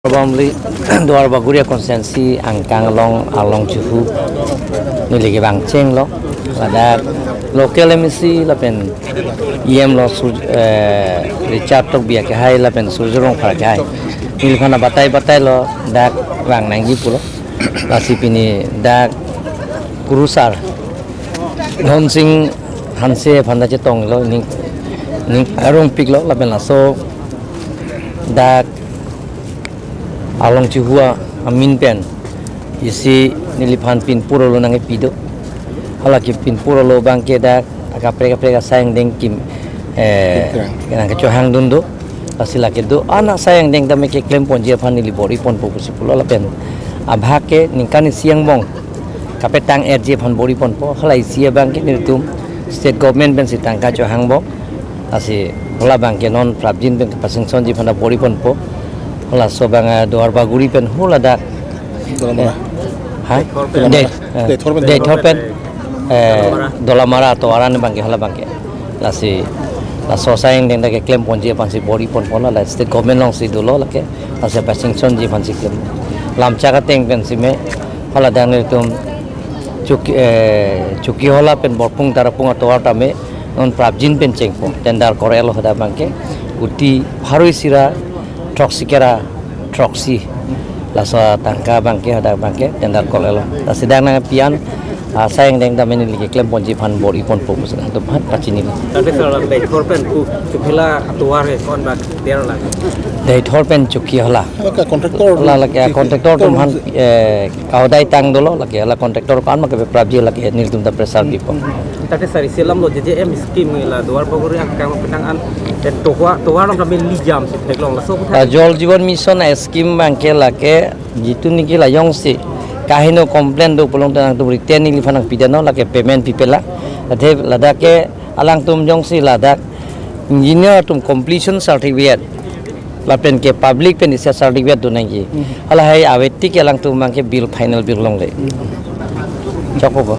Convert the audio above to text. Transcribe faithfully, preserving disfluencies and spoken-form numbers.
Bamli Duar Bagori constituency angkang along Arlong Chuhu neli kevang chenglo. Ladak local M A C lapen E M lo Sur-, eh, Richard Tokbi akehai lapen Surjya Rongphar akehai. Neliphan batai batai lo dak vang nangji pulo. Lasi pini dak kurusar Dhonsing Hanse aphan ta chetonglo, ning, ning arongpiklo lapen laso dak Arlong Chuhu amin pen isi neliphan pinpur olo nangkepi do. Hala ke pinpur olo abangke dak akaprek kaprek asai angdeng kim, eh, Kekrang. Nangkechohangdun do. Lasi lake do-an asai angdeng tame keklem ponji aphan neli bor-i ponpo pusi pulo lapen abhag ke ningkan isi angbong kapetang-etji aphan bor-i ponpo. Hala isi abangke nelitum state government pensi tangka chohangbom. Lasi hala abangke non prapjin pen kapasanctionji aphan ta bor-i ponpo. Halaso abang, eh, Duar Bagori pen haladak. Dolamara. Eh, ha? Dolamara. Dei, eh, Deithor pen. Deithor pen, eh, Dolamara. Dolamara atovar an abangke hala abangke. Lasi laso asai angdeng ta keklem ponji aphansi bor-i ponpo, la state government alongsi dolo lake. Lasi pasanctionji aphansi klem. Lamchak ateng pensi me haladak nelitum Choki, eh, Chokihola pen Borpung Tarapung atovar tame non prapjin pen chengpo. Tender kor-etlo hadak abangke. Kuti pharo isi ra throksi kera throksi. Laso tangka abangke hadak abangke tender kor-etlo. Lasi dak nangpi an asai angdeng tame neli keklem ponji aphan bor-i ponpo pusi latum aphan pachinilo. Tangte sir, Deithor pen pu Chokihola atovar ke ko-an bak der la? Deithor pen Chokihola. Lake contractor. La lake contractor atum aphan, eh, kahodai tang dolo lake, la contractor ko-an ma keprapji lake nelitum ta pressure pipo. Tangte sir, isi alam lo J J M scheme la Duar Bagori angkang petang an, eh, tovar, tovar along kami lijam si theklong laso. Ah, puthot Jal Jeevan Mission a-scheme abangke lake jitu niki la jongsi kaheno complain do pulote nangtum written neliphan nangpidetnon, lake payment pipela. Athe ladak ke alangtum jongsi ladak engineer atum completion certificate lapen ke public pen isi certificate do nangji. Hmm. Halahai avetik ke alangtum abangke bill, final bill longle. Hmm. Chokpo.